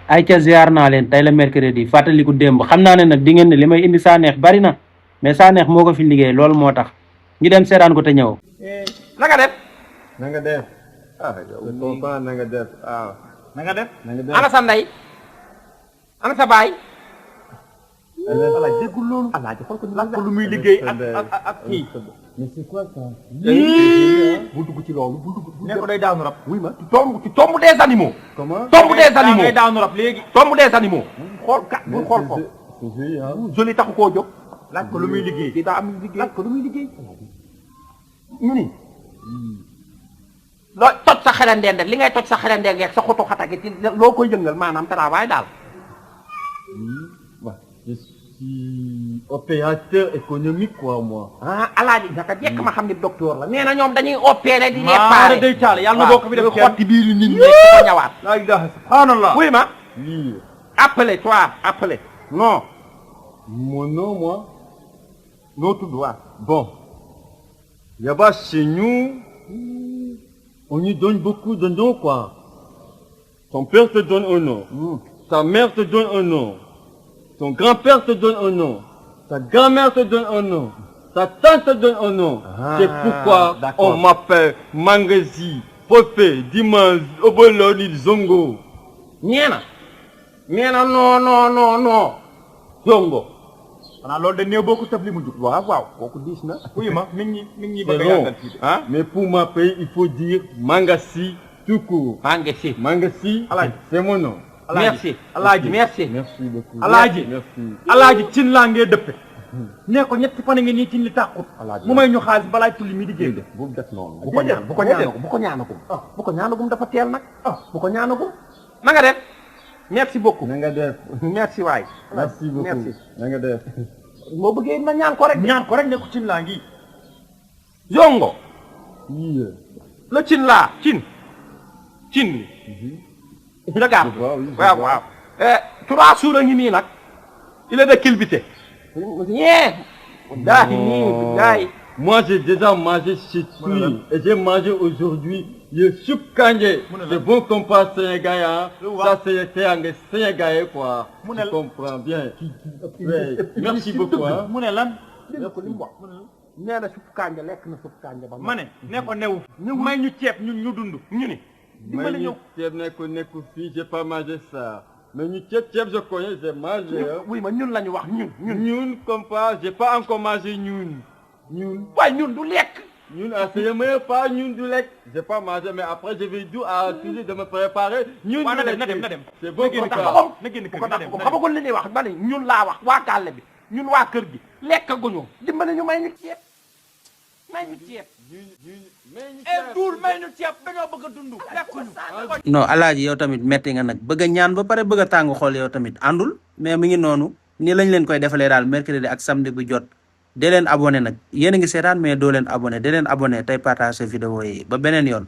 ay ca ziar naa leen tey la mercredi fàttaliku démb xam naa ne nag di ngeen ne li may indi Sanekh bari na mais Sanekh moo ko fi liggéey loolu moo tax ñu dem seetaan ko te ñëw. na nga def. na nga def. yow papa na nga def waaw. na nga def. na nga def ana sa ndey. ana sa baay. ala déggul loolu. alaaji xool ko laaj ko lu muy liggéey ak kii. mais c'est quoi ça. bu dugg ci loolu bu dugg. ne ko day daanu rab. oui ma tombe des animaux. comment tombe des animaux day daanu rab léegi. tombe des animaux. xool kat bu xool ko. c'est joli ah. joli taxu koo jóg. laaj ko lu muy liggéey. kii daa am liggéey laaj ko lu muy liggéey. ñu ni. loo toj sa xelandeen rek li ngay toj sa xelandeen rek sa xoto xata gi ci loo koy yëngal maanaam travail daal. Je suis opérateur économique quoi moi. ah alaaji naka jekk ma xam ni docteur la nee na ñoom dañuy opérer di maa réparer. day taal yàlla na bokk fi def xotti biiru nit ñi ko ñawaat. la ilaha subhanallah. oui ma. Lire. appelez toi appelez. non. Mon nom moi. noo tudd waa. Bon. Là-bas chez nous, on nous donne beaucoup de noms quoi. Ton père te donne un nom. Ta mère te donne un nom. Ton grand-père te donne un nom. Ta grand-mère te donne un nom. Ta tante te donne un nom. C'est pourquoi on m'appelle Mangasi, Popé, Dimanche, Oboloni, Zongo. ñeena. ñeena non. zongo. xanaa loolu de néew boo ko tëb li mu jub. waaw waaw kooku diis na. oui ma mi ngi C'est bëgg a long. yàggal fii de. ah. Mais pour m'appeler, il faut dire Mangasi tout court. maa ngi si. Mangasi, Alaaji. c'est mon nom. merci. alaaji merci. Merci beaucoup. Alaaji. Merci. alaaji cin laa ngee dëppe. nee ko ñetti fan nga nii cin li tàqut. Alaaji. mu may ñu xaalis balaay tulli mi di génn. bu def noonu. bu ko ñaanagum bu ko ñaanagum. bu ko ñaanagum dafa teel nag. bu ko ñaanagum. na nga def. merci beaucoup. Na nga def. merci waay. Merci beaucoup. merci. Na nga def. moo bëggee ma ñaan ko rek. ñaan ko rek ne ko cin laa ngi. zongo. Oui. la cin laa cin. cin li. nga gàtt. Je vois, oui, je waaw vois. waaw. 3 jours a ngi nii nag. il est de Kilbité. ñee. daahi nii daahi. Moi, j'ai déjà mangé chez lui. Et j'ai mangé aujourd'hui le soupe kanje. C'est bon qu'on parle sénégalais, hein. Ça, c'est un sénégalais, quoi. Tu comprends bien. Ouais. Merci beaucoup, hein. mu ne lan. dégg ko li mu wax. nee na supp kànja lekk na supp kànja ba. ma ne ne ko newu. may ñu ceeb ñun ñu dund. ñu ni. dimbali ñëw. J'ai pas mangé ça. Mais nous, je connais, j'ai mangé, hein. oui ma ñun la ñu wax ñun. Ñun, comme pas, j'ai pas encore mangé ñun. waaye ñun du lekk. Ñun, essayez-moi pas ñun du lait. J'ai pas mangé, mais après, je vais dire à toujours de me préparer. Ñun waaw du na lait. dem. C'est bon ko comme tax ça. xam na génn kër ko gi na tax dem ko na dem. xamagul li ñuy wax ba ne ñun laa wax waa kàlle bi ñun waa kër gi lekkaguñu dimbali ñu may ñu ceeb may ñu ceeb. duul may ñu ceeb dañoo bëgg a dund lekkuñu. non alaaji yow tamit metti nga nag bëgg a ñaan ba pare bëgg a tàng xool yow tamit àndul mais mi ngi noonu nii lañ leen koy defalee daal mercredi ak samedi bu jot dee leen abonné nag yéen a ngi seetaan mais doo leen abonné dee leen abonné tey partage vidéo yi ba beneen yoon